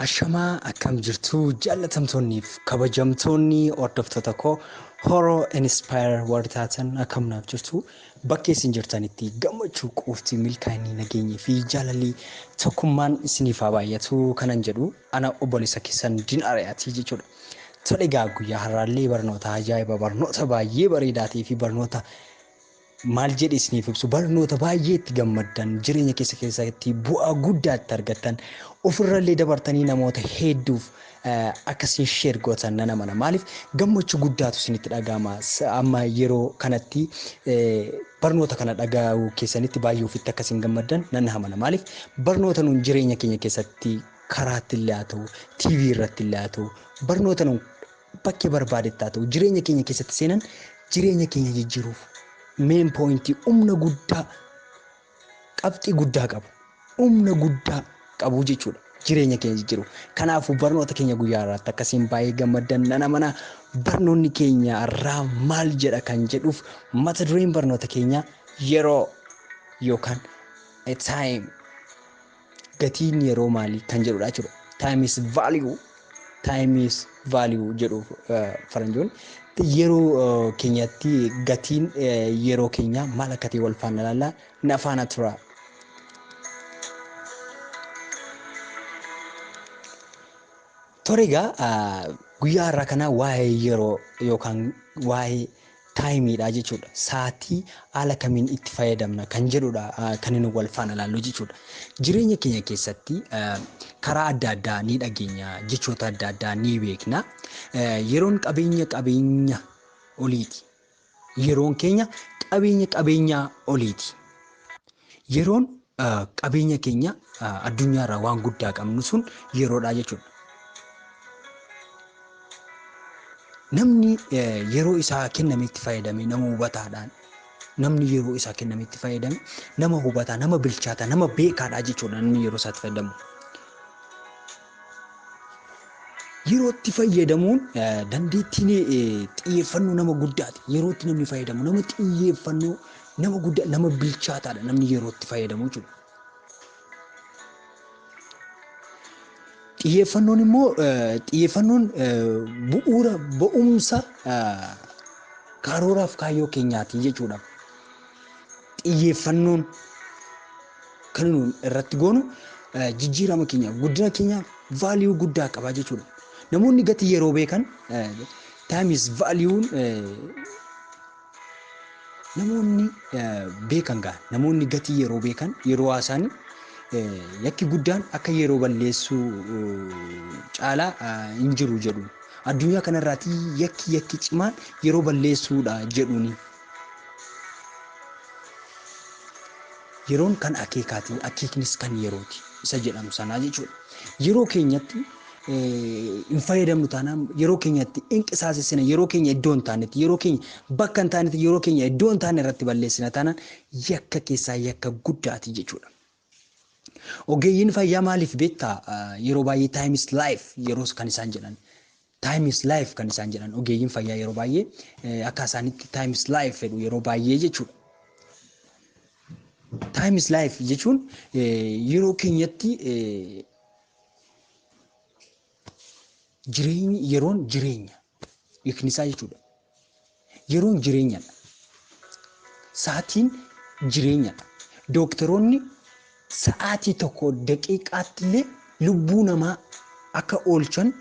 Ashamaa akkam jirtu jaallatamtoonniif kabajamtoonni hordoftoota koo Horoo Inspire warri taatan akkam naaf jirtu bakka isin jirtanitti gammachuu quufti milkaa'inni nageenyii fi jaalalli tokkummaan isiniif haa baay'atu kanan jedhu ana obboleessa keessan Dinaariyaatii jechuudha. Tole egaa guyyaa har'aallee barnoota ajaa'iba barnoota baay'ee bareedaa ta'ee fi barnoota maal jedhe isiniif ibsu barnoota baay'ee itti gammaddan jireenya keessa keessatti bu'aa guddaa itti argattan ofirrallee dabartanii namoota hedduuf akkasiin share gootan nan amana. Maaliif gammachuu guddaatu isinitti dhaga'ama. Amma yeroo kanatti barnoota kana dhaga'uu keessanitti baay'ee ofitti akkasiin gammaddan nan amana. Maaliif barnoota nuun jireenya keenya keessatti karaatti illee haa ta'u, TV irratti illee haa ta'u, barnoota nuun bakkee barbaadetti haa ta'u, jireenya keenya keessatti seenan jireenya keenya jijjiiruuf main pointii humna guddaa qabxii guddaa qabu. Humna guddaa qabu jechuudha. Jireenya keenya jijjiiruuf. Kanaafuu barnoota keenya guyyaa har'aatti akkasiin baay'ee gammaddan nan amana. Barnoonni keenya har'aa maal jedha kan jedhuuf mata dureen barnoota keenyaa yeroo yookaan time gatiin yeroo maalii kan jedhudha jechuudha. Time is value. Time is value jedhu faranjoonni. Yeroo keenyatti gatiin yeroo keenyaa maal akka ta'e wal faana ilaallaa. Na faana tura. Tole egaa guyyaa har'aa kana waa'ee yeroo yookaan waa'ee taayimiidha jechuudha. Sa'aatii haala kamiin itti fayyadamna kan jedhudha kan inni wal faana ilaallu jechuudha. Jireenya keenya keessatti karaa adda addaa ni dhageenya, jechoota adda addaa ni beekna. Yeroon qabeenya qabeenya oliiti. Yeroon keenya qabeenya qabeenyaa oliiti. Yeroon qabeenya keenya addunyaarraa waan guddaa qabnu sun yeroodha jechuudha. Namni yeroo isaa kennametti fayyadame nama hubataadhaan namni yeroo isaa kennametti fayyadame nama hubataa, nama bilchaataa, nama beekaadha jechuudha namni yeroo isaatti fayyadamu. Yerootti fayyadamuun dandeettiin xiyyeeffannoo nama guddaati. Yerootti namni fayyadamu nama xiyyeeffannoo nama guddaa, nama bilchaataadha namni yerootti fayyadamu jechuudha. Xiyyeeffannoon immoo xiyyeeffannoon bu'uura ba'umsa karooraaf kaayyoo keenyaati jechuudha. Xiyyeeffannoon kan nuyi irratti goonu jijjiirama keenyaaf guddina keenyaaf vaaliyuu guddaa qaba jechuudha. Namoonni gatii yeroo beekan time is value namoonni beekan gaa namoonni gatii yeroo beekan yeroo haasa'an yakki guddaan akka yeroo balleessuu caalaa hin jiru jedhu. Addunyaa kanarraati yakki cimaan yeroo balleessuudha jedhuuni. Yeroon kan akeekaati, akeeknis kan yerooti isa jedhamu sanaa jechuudha. Yeroo keenyatti hin fayyadamnu taanaan yeroo keenyatti hin qisaasessina, yeroo keenya iddoo hin taanetti, yeroo keenya bakka hin taanetti, yeroo keenya iddoo hin taane irratti balleessina taanaan yakka keessaa yakka guddaati jechuudha. Ogeeyyiin fayyaa maaliif beektaa yeroo baay'ee time is life yeroo kan isaan jedhan. Time is life kan isaan jedhan ogeeyyiin fayyaa yeroo baay'ee akka isaanitti time is life jedhu yeroo baay'ee jechuudha. Time is life jechuun yeroo keenyatti jireenyi yeroon jireenya hiikni isaa jechuudha. Yeroon jireenyadha. Sa'aatiin jireenyadha. Dooktaroonni sa'aatii tokko daqiiqaatti illee lubbuu namaa akka oolchan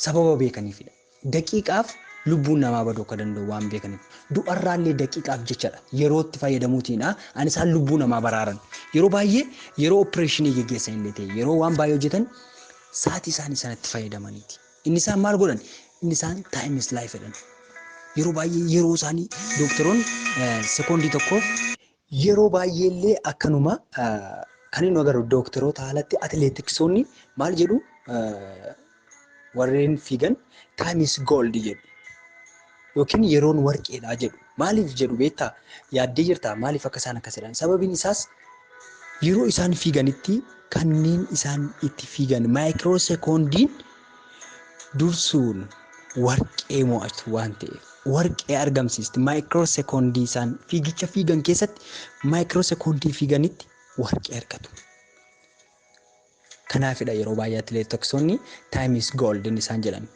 sababa beekaniifidha. Daqiiqaaf lubbuun namaa baduu akka danda'u waan beekaniif. Du'arraallee daqiiqaaf jechadha. Yerootti fayyadamuutiinha ani isaan lubbuu namaa baraaran. Yeroo baay'ee yeroo opereeshinii geggeessan illee ta'e yeroo waan baay'ee hojjetan sa'aatii isaanii sanatti fayyadamaniiti. Inni isaan maal godhan? Inni isaan time is life jedhan. Yeroo baay'ee yeroo isaanii dooktaroonni sekoondii tokkoof yeroo baay'ee illee akkanuma kan inni agarru dooktaroota haalatti atileetiksoonni maal jedhu warreen fiigan time is gold jedhu. Yookiin yeroon warqeedha jedhu. Maaliif jedhu beektaa? Yaaddee jirtaa? Maaliif akka isaan akkas jedhan? Sababiin isaas yeroo isaan fiiganitti kanneen isaan itti fiigan maayikiroo sekoondiin dursuun warqee mo'atu waan ta'eef warqee argamsiisti. Maayikiroo sekoondii isaan fiigicha fiigan keessatti maayikiroo sekoondii fiiganitti warqee argatu. Kanaafidha yeroo baay'ee atileetiksonni time is gold inni isaan jedhan.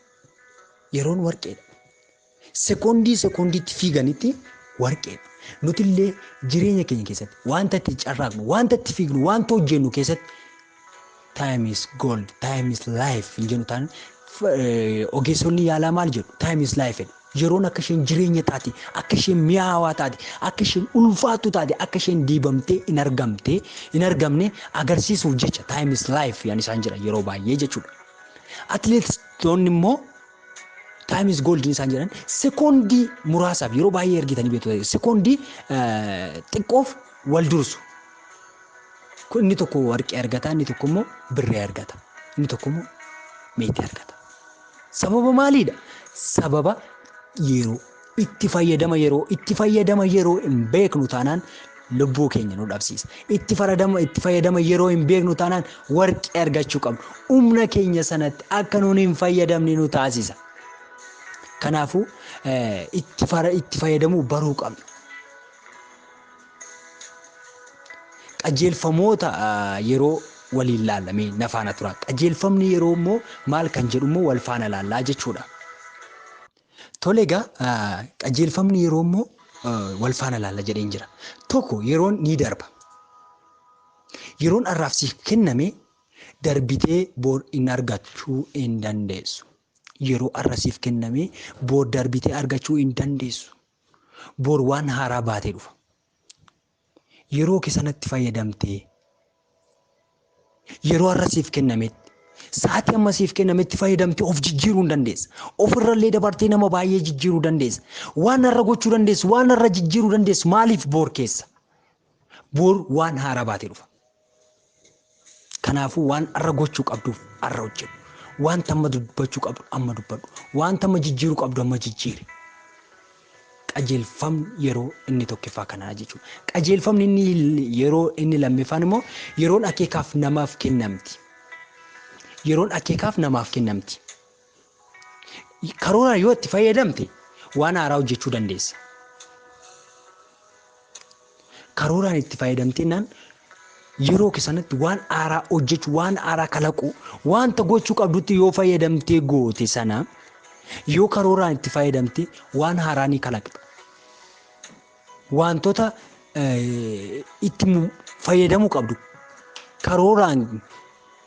Yeroon warqeedha. Sekoondii sekoondiitti fiiganitti warqeedha. Nuti illee jireenya keenya keessatti wanta itti carraaqnu, wanta itti fiignu, wanta hojjennu keessatti time is gold, time is life hin jennu taanaan ogeessonni yaalaa maal jedhu? Time is life jedhu. Yeroon akka isheen jireenya taate, akka isheen mi'aawaa taate, akka isheen ulfaattu taate, akka isheen diibamtee hin argamte, hin argamne agarsiisuuf jecha time is life yaan isaan jedhan yeroo baay'ee jechuudha. Atileetonni immoo time is gold isaan jedhan sekoondii muraasaaf yeroo baay'ee argitanii beektu sekoondii xiqqoof wal dursu. Inni tokko warqee argata, inni tokko immoo birrii argata, inni tokko immoo meetii argata. Sababa maaliidha? Sababa yeroo itti fayyadama yeroo itti fayyadama yeroo hin beeknu taanaan lubbuu keenya nu dhabsiisa. Itti fayyadama yeroo hin beeknu taanaan warqee argachuu qabnu. Humna keenya sanatti akka nuun hin fayyadamne nu taasisa. Kanaafuu itti fayyadamuu baruu qabna. Qajeelfamoota yeroo waliin laallamee na faana tura. Qajeelfamni yeroo immoo maal kan jedhu immoo wal faana laallaa jechuudha. Tole egaa qajeelfamni yeroo immoo wal faana laalla jedheen jira. Tokko yeroon ni darba. Yeroon har'aaf siif kenname darbitee bor hin argachuu hin dandeessu. Yeroo har'a siif kenname bor darbitee argachuu hin dandeessu. Bor waan haaraa baatee dhufa. Yeroo kee sanatti fayyadamtee yeroo har'a siif kennametti sa'aatii amma siif kennametti fayyadamtee of jijjiiruu hin dandeessa. Ofirrallee dabartee nama baay'ee jijjiiruu dandeessa. Waan har'a gochuu dandeessu, waan har'a jijjiiruu dandeessu maaliif bor keessa? Bor waan haaraa baatee dhufa. Kanaafuu waan har'a gochuu qabduuf har'a hojjedhu. Wanta amma dubbachuu qabdu amma dubbadhu. Wanta amma jijjiiruu qabdu amma jijjiiri. Qajeelfamni yeroo inni tokkoffaa kanaa jechuudha. Qajeelfamni inni yeroo inni lammaffaan immoo yeroon akeekaaf namaaf kennamti. Yeroon akeekaaf namaaf kennamti. Karoora yoo itti fayyadamte waan haaraa hojjechuu dandeessa. Karooraan itti fayyadamteenaan yeroo sanatti waan haaraa hojjechuu, waan haaraa kalaquu, wanta gochuu qabdutti yoo fayyadamtee goote sana yoo karooraan itti fayyadamte waan haaraa ni kalaqxa. Wantoota itti fayyadamuu qabdu karooraan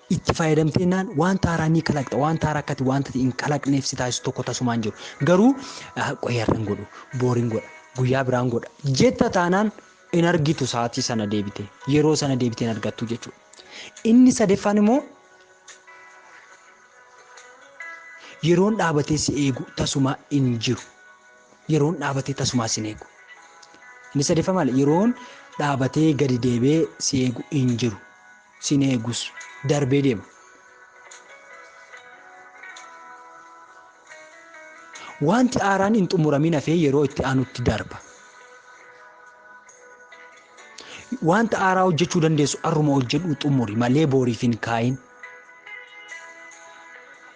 itti fayyadamteenaan wanta haaraa ni kalaqxa. Wanta haaraa akkati wanta hin kalaqneef si taasisu tokko tasumaan jiru. Garuu qoyyaarran godhu, booriin godha, guyyaa biraan godha jetta taanaan hin argitu sa'aatii sana deebite, yeroo sana deebitee hin argattu jechuudha. Inni sadaffaan immoo yeroon dhaabatee si eegu tasuma hin jiru. Yeroon dhaabatee tasumaa si eegu. Inni sadaffaa maali? Yeroon dhaabatee gadi deebi'ee si eegu hin jiru. Si eegus darbee deema. Wanti haaraan hin xumuramin hafee yeroo itti aanutti darba. Wanta haaraa hojjechuu dandeessu har'uma hojjedhu xumuri malee booriif hin kaayin.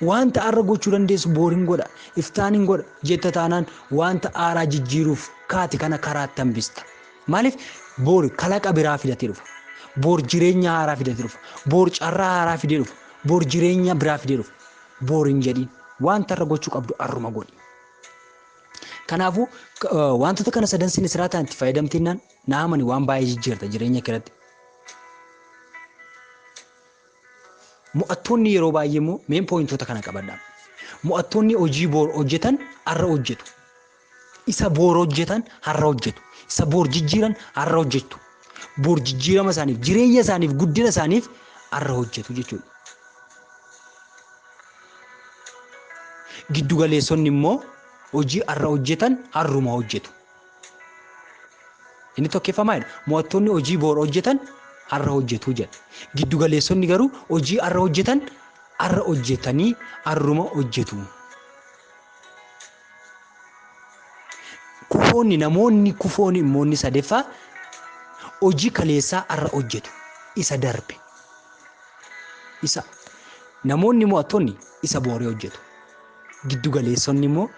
Wanta har'a gochuu dandeessu booriin godha, iftaaniin godha jetta taanaan wanta haaraa jijjiiruuf kaati kana karaatti hambista. Maaliif boori kalaqa biraa fidatee dhufa. Boor jireenya haaraa fidatee dhufa. Boor carraa haaraa fidee dhufa. Boor jireenya biraa fidee dhufa. Boor hin jedhiin wanta har'a gochuu qabdu har'uma godhi. Kanaafuu wantoota kana sadan sin siraataan itti fayyadamteenaan na amani waan baay'ee jijjiirta jireenya keetti. Mo'attoonni yeroo baay'ee immoo meen pooyintoota kana qabadha. Mo'attoonni hojii boor hojjetan har'a hojjetu. Isa boor hojjetan har'a hojjetu. Isa boor jijjiiran har'a hojjetu. Boor jijjiirama isaaniif, jireenya isaaniif, guddina isaaniif har'a hojjetu jechuudha. Giddugaleessonni immoo hojii har'a hojjetan har'uma hojjetu. Inni tokkoffaa maalidha? Mo'attoonni hojii boor hojjetan har'a hojjetu jedha. Giddugaleessonni garuu hojii har'a hojjetan har'a hojjetanii har'uma hojjetu. Kufoonni namoonni kufoonni immoo inni sadaffaa hojii kaleessaa har'a hojjetu. Isa darbe. Isa namoonni mo'attoonni isa booree hojjetu. Giddugaleessonni immoo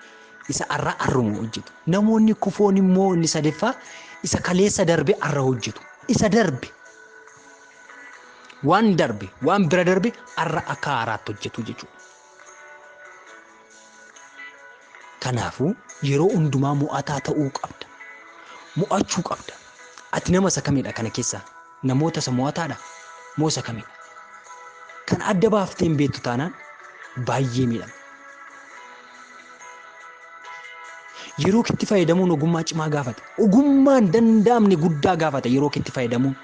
isa har'a har'uma hojjetu. Namoonni kufoon immoo inni sadaffaa isa kaleessa darbe har'a hojjetu. Isa darbe. Waan darbe, waan bira darbe har'a akka haaraatti hojjetu jechuudha. Kanaafuu yeroo hundumaa mo'ataa ta'uu qabda. Mo'achuu qabda. Ati nama isa kamidha kana keessaa? Namoota isa mo'ataadha moo isa kamidha? Kan adda baaftee hin beektu taanaan baay'ee miidhama. Yeroo keetti fayyadamuun ogummaa cimaa gaafata. Ogummaa hin danda'amne guddaa gaafata yeroo keetti fayyadamuun.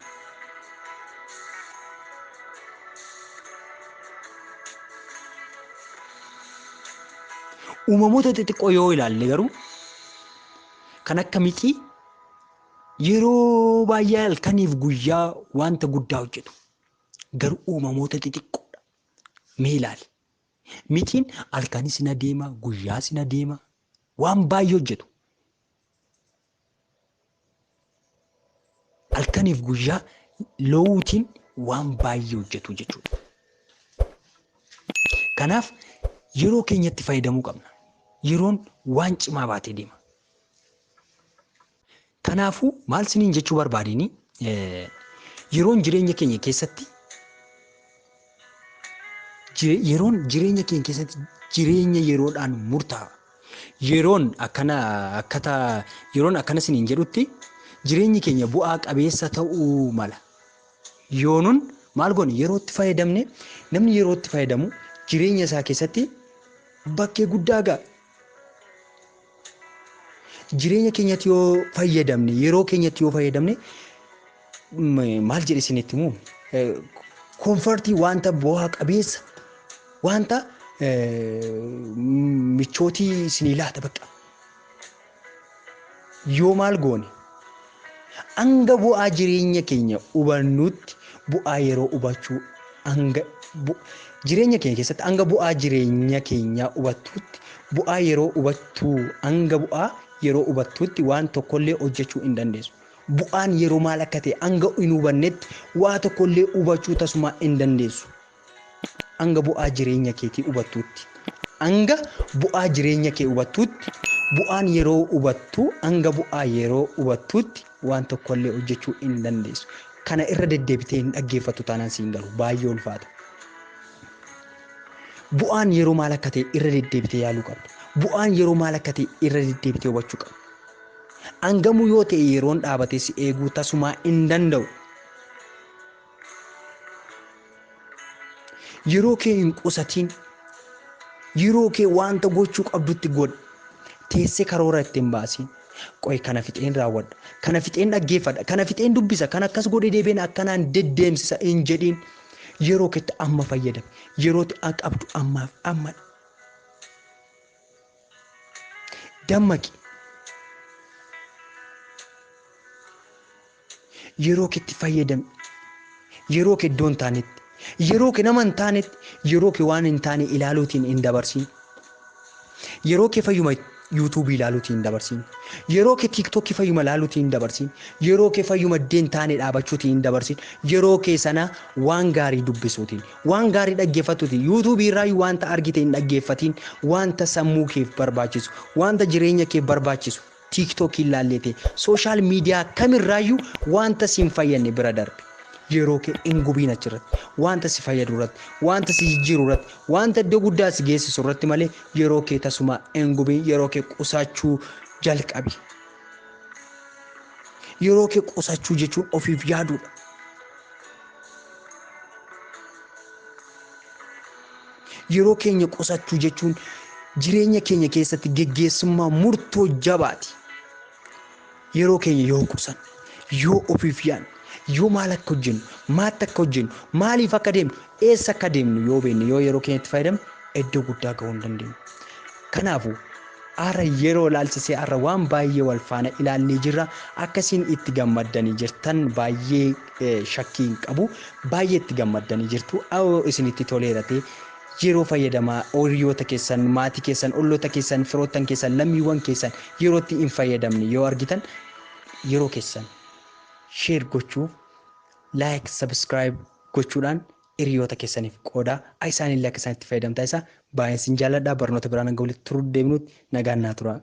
Uumamoota xixiqqoo yoo ilaalle garuu kan akka mixii yeroo baay'ee halkaniif guyyaa wanta guddaa hojjetu. Garuu uumamoota xixiqqoodha. Mee ilaali. Mixiin halkanis ni adeema, guyyaas ni adeema. Waan baay'ee hojjetu. Halkaniif guyyaa loowuutiin waan baay'ee hojjetu jechuudha. Kanaaf yeroo keenyatti fayyadamuu qabna. Yeroon waan cimaa baatee deema. Kanaafuu maal isiniin jechuu barbaadeenii yeroon jireenya keenya keessatti yeroon jireenya keenya keessatti jireenya yeroodhaan murtaa'a. Yeroon akkana akkata yeroon akkana isiniin jedhutti jireenyi keenya bu'aa qabeessa ta'uu mala. Yoonuun maal goone yerootti fayyadamne, namni yerootti fayyadamu jireenya isaa keessatti bakkee guddaa ga'a. Jireenya keenyatti yoo fayyadamne, yeroo keenyatti yoo fayyadamne, maal jedhe isinitti himu, comfort wanta bu'aa qabeessa, wanta michootii isinii laata bakka. Yoo maal goone hanga bu'aa jireenya keenya hubannutti, bu'aa yeroo hubachuu hanga jireenya keenya keessatti hanga bu'aa jireenya keenyaa hubattutti, bu'aa yeroo hubattuu hanga bu'aa yeroo hubattutti waan tokkollee hojjechuu hin dandeessu. Bu'aan yeroo maal akka ta'e hanga hin hubannetti waa tokkollee hubachuu tasuma hin dandeessu. Hanga bu'aa jireenya keetii hubattutti. Hanga bu'aa jireenya kee hubattutti, bu'aan yeroo hubattu hanga bu'aa yeroo hubattutti waan tokkollee hojjechuu hin dandeessu. Kana irra deddeebitee hin dhaggeeffattu taanaan siin galu baay'ee ulfaata. Bu'aan yeroo maal akka ta'e irra deddeebitee yaaluu qabda. Bu'aan yeroo maal akka ta'e irra deddeebitee hubachuu qabda. Hangamuu yoo ta'e yeroon dhaabatee si eeguu tasumaa hin danda'u. Yeroo kee hin qusatiin. Yeroo kee wanta gochuu qabdutti godhi. Teessee karoora ittiin baasiin. Qoy kana fixeen raawwadha. Kana fixeen dhaggeeffadha. Kana fixeen dubbisa. Kana akkas godhee deebiin akkanaan deddeemsisa hin jedhiin. Yeroo keetti amma fayyadami. Yerootti qabdu ammaaf ammadha. Dammaqi. Yeroo keetti fayyadami. Yeroo kee iddoo hin taanetti, yeroo kee nama hin taanetti, yeroo kee waan hin taane ilaaluutiin hin dabarsiin. Yeroo kee fayyuma yuutuubii ilaaluutiin hin dabarsiin. Yeroo kee tiiktookii fayyuma ilaaluutiin hin dabarsiin. Yeroo kee fayyuma iddoo hin taane dhaabachuutiin hin dabarsiin. Yeroo kee sana waan gaarii dubbisuutiin, waan gaarii dhaggeeffatuutiin, yuutuubii irraa wanta argite hin dhaggeeffatiin, wanta sammuu keef barbaachisu, wanta jireenya keef barbaachisu tiiktookii ilaalleete, sooshaal miidiyaa kamirraayyuu wanta si hin fayyadne bira darbe. Yeroo kee hin gubiin achirratti, wanta si fayyadu irratti, wanta si jijjiiru irratti, wanta iddoo guddaa si geessisu irratti malee yeroo kee tasuma hin gubiin. Yeroo kee qusachuu jalqabi. Yeroo kee qusachuu jechuun ofiif yaaduudha. Yeroo keenya qusachuu jechuun jireenya keenya keessatti geggeessummaa murtoo jabaati. Yeroo keenya yoo qusanne, yoo ofiif yaadne, yoo maal akka hojjennu, maatti akka hojjennu, maaliif akka deemnu, eessa akka deemnu yoo beekne, yoo yeroo keenyatti fayyadamne iddoo guddaa gahuu hin dandeenyu. Kanaafuu har'a yeroo ilaalchisee har'a waan baay'ee wal faana ilaallee jirra. Akkasiin itti gammaddanii jirtan baay'ee shakkii hin qabu. Baay'ee itti gammaddanii jirtu. Isinitti toleera ta'e yeroo fayyadamaa hiriyoota keessan, maatii keessan, olloota keessan, firoottan keessan, lammiiwwan keessan yerootti hin fayyadamne yoo argitan yeroo keessan share gochuu, like, subscribe gochuudhaan hiriyoota keessaniif qoodaa. Isaanillee akka isaan itti fayyadamtaa isaa baay'een sin jaalladha. Barnoota biraan hanga walitti turuu deemnutti nagaan naa tura.